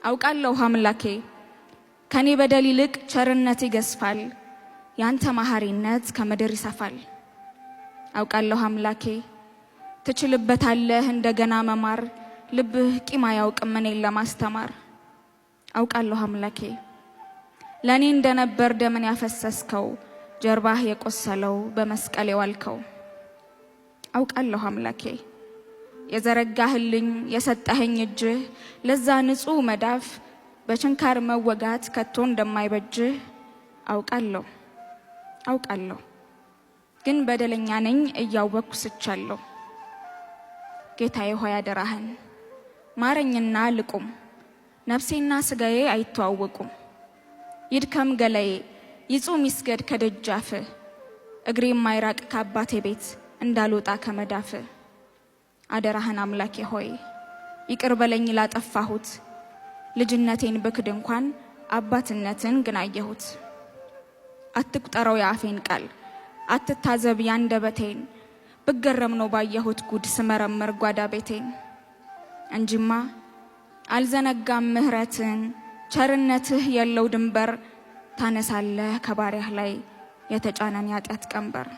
አውቃለሁ አምላኬ፣ ከኔ በደል ይልቅ ቸርነት ይገዝፋል፣ ያንተ መሐሪነት ከምድር ይሰፋል። አውቃለሁ አምላኬ፣ ትችልበታለህ እንደገና መማር፣ ልብህ ቂም አያውቅም እኔን ለማስተማር። አውቃለሁ አምላኬ፣ ለእኔ እንደነበር ደምን ያፈሰስከው፣ ጀርባህ የቆሰለው በመስቀል የዋልከው። አውቃለሁ አምላኬ፣ የዘረጋህልኝ የሰጠኸኝ እጅህ ለዛ ንጹሕ መዳፍ በችንካር መወጋት ከቶ እንደማይበጅህ አውቃለሁ። አውቃለሁ፣ ግን በደለኛ ነኝ እያወቅኩ ስቻለሁ። ጌታዬ ሆይ፣ አደራህን ማረኝና ልቁም። ነፍሴና ስጋዬ አይተዋወቁም። ይድከም ገላዬ፣ ይጹም ይስገድ ከደጃፍህ፣ እግሬ የማይራቅ ከአባቴ ቤት እንዳልወጣ ከመዳፍህ። አደራህን አምላኬ ሆይ፣ ይቅር በለኝ ላጠፋሁት። ልጅነቴን ብክድ እንኳን አባትነትን ግን አየሁት። አትቁጠረው የአፌን ቃል፣ አትታዘብ ያንደበቴን፣ ብገረም ነው ባየሁት ጉድ ስመረምር ጓዳ ቤቴን። እንጂማ አልዘነጋም ምህረትን፣ ቸርነትህ የለው ድንበር፣ ታነሳለህ ከባሪያህ ላይ የተጫነን ያጢአት ቀንበር።